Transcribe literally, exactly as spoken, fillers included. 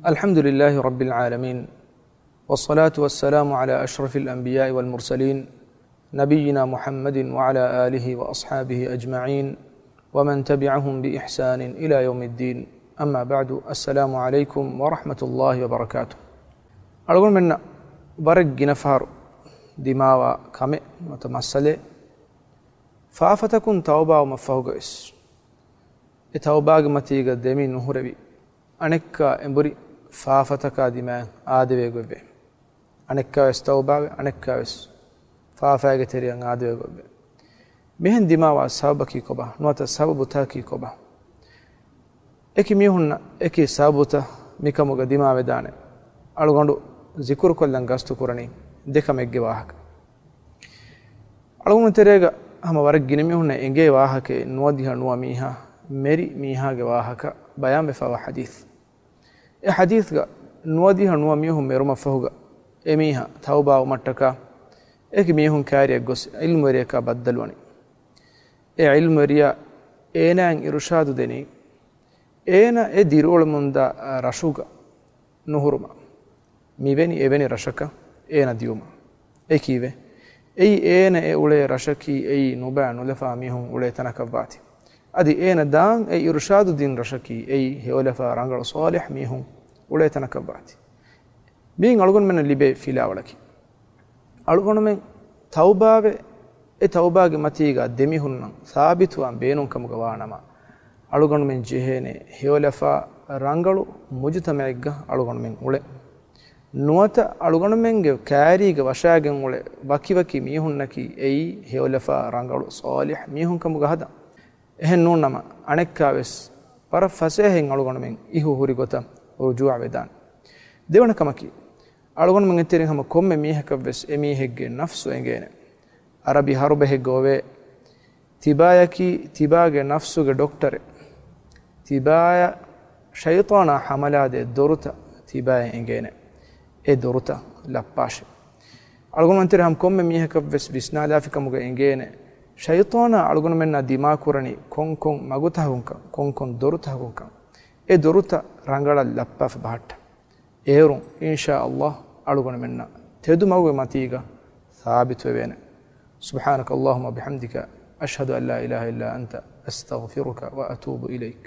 الحمد لله رب العالمين، والصلاة والسلام على أشرف الأنبياء والمرسلين، نبينا محمد وعلى آله وأصحابه أجمعين، ومن تبعهم بإحسان إلى يوم الدين. أما بعد، السلام عليكم ورحمة الله وبركاته. އަޅުގަނޑުމެންނަށް ވަރަށް ގިނަ ފަހަރު ދިމާވާ ކަމެއް ނުވަތަ މައްސަލައެއް، ފާފަތަކުން ތައުބާވުމަށްފަހުގަވެސް، އެ ތައުބާގެ މަތީގަ ދެމި ނުހުރެވި، އަނެއްކާ އެނބުރި ފާފަތަކާ ދިމާއަށް އާދެވޭ ގޮތްވޭ. އަނެއްކާވެސް ތައުބާވެ، އަނެއްކާވެސް ފާފައިގެ ތެރެއަށް އާދެވޭ ގޮތްވޭ. މިހެން ދިމާވާ ސަބަބަކީ ކޮބާ؟ ނުވަތަ ސަބަބުތަކަކީ ކޮބާ؟ އެކި މީހުންނަށް އެކި ސަބަބުތައް މިކަމުގަ ދިމާވެދާނެ. އަޅުގަނޑު ޒިކުރުކޮށްލަން ގަސްތު ކުރަނީ ދެކަމެއްގެ ވާހަކަ. އަޅުގަނޑު ތެރޭގަ ހަމަ ވަރަށް ގިނަ މީހުންނަށް އެނގޭ ވާހަކައެއް، ނުވަދިހަ ނުވަ މީހާ މެރި މީހާގެ ވާހަކަ ބަޔާންވެފައިވާ ޙަދީޘް. އެ ޙަދީޘްގަ ނުވަދިހަ ނުވަ މީހުން މެރުމަށްފަހުގަ އެމީހާ ތައުބާވުމަށްޓަކާ އެކި މީހުން ކައިރިއަށް ގޮސް ޢިލްމުވެރިޔަކާ ބައްދަލުވަނީ. އެ ޢިލްމުވެރިޔާ އޭނާއަށް އިރުޝާދު ދެނީ، އޭނަ އެ ދިރިއުޅެމުންދާ ރަށުގަ ނުހުރުމަށް، މިވެނި އެވެނި ރަށަކަށް އޭނަ ދިއުމަށް. އެކީވެ، އެއީ އޭނަ އެ އުޅޭ ރަށަކީ އެއީ ނުބައި ނުލަފާ މީހުން އުޅޭ ތަނަކަށްވާތީ. އަދި އޭނަ ދާން އެ އިރުޝާދު ދިން ރަށަކީ އެއީ ހެޔޮލަފާ ރަނގަޅު ޞާލިޙް މީހުން އުޅޭ ތަނަކަށްވާތީ. މިއިން އަޅުގަނޑުމެންނަށް ލިބޭ ފިލާވަޅަކީ، އަޅުގަނޑުމެން ތައުބާވެ، އެ ތައުބާގެ މަތީގަ ދެމިހުންނަން ސާބިތުވާން ބޭނުންކަމުގަ ވާނަމަ، އަޅުގަނޑުމެން ޖެހޭނެ ހެޔޮލަފާ ރަނގަޅު މުޖުތަމަޢެއްގަ އަޅުގަނޑުމެން އުޅެ. ނުވަތަ އަޅުގަނޑުމެންގެ ކައިރީގަ ވަށާގެން އުޅޭ ވަކިވަކި މީހުންނަކީ އެއީ ހެޔޮލަފާ ރަނގަޅު ޞާލިޙް މީހުންކަމުގަ ހަދަން. އެހެން ނޫން ނަމަ، އަނެއްކާވެސް ވަރަށް ފަސޭހައިން އަޅުގަނޑުމެން އިހު ހުރި ގޮތަށް ރުޖޫޢަވެދާނެ. ދެވަނަ ކަމަކީ، އަޅުގަނޑުމެން އެތެރެއިން ހަމަ ކޮންމެ މީހަކަށްވެސް އެމީހެއްގެ ނަފްސު އެނގޭނެ. ޢަރަބި ހަރުބަހެއްގަ އޮވޭ، ތިބާޔަކީ ތިބާގެ ނަފްސުގެ ޑޮކްޓަރެއް. ތިބާޔަށް ޝައިޠާނާ ހަމަލާދޭ ދޮރުތައް ތިބާޔަށް އެނގޭނެ. އެ ދޮރުތައް ލައްޕާށޭ. އަޅުގަނޑުމެން ތެރެ ހަމަ ކޮންމެ މީހަކަށްވެސް ވިސްނާލާފިކަމުގަ އެނގޭނެ، ޝައިޠާނާ އަޅުގަނޑުމެންނާ ދިމާކުރަނީ ކޮންކޮން މަގުތަކުންކަން، ކޮންކޮން ދޮރުތަކުންކަން. އެ ދޮރުތައް ރަނގަޅަށް ލައްޕާފަ ބަހައްޓަން. އޭރުން އިންޝާﷲ އަޅުގަނޑުމެންނަށް ތެދު މަގުގެ މަތީގަ ސާބިތުވެވޭނެ. سبحانك اللهم وبحمدك، أشهد أن لا إله إلا أنت، أستغفرك وأتوب إليك.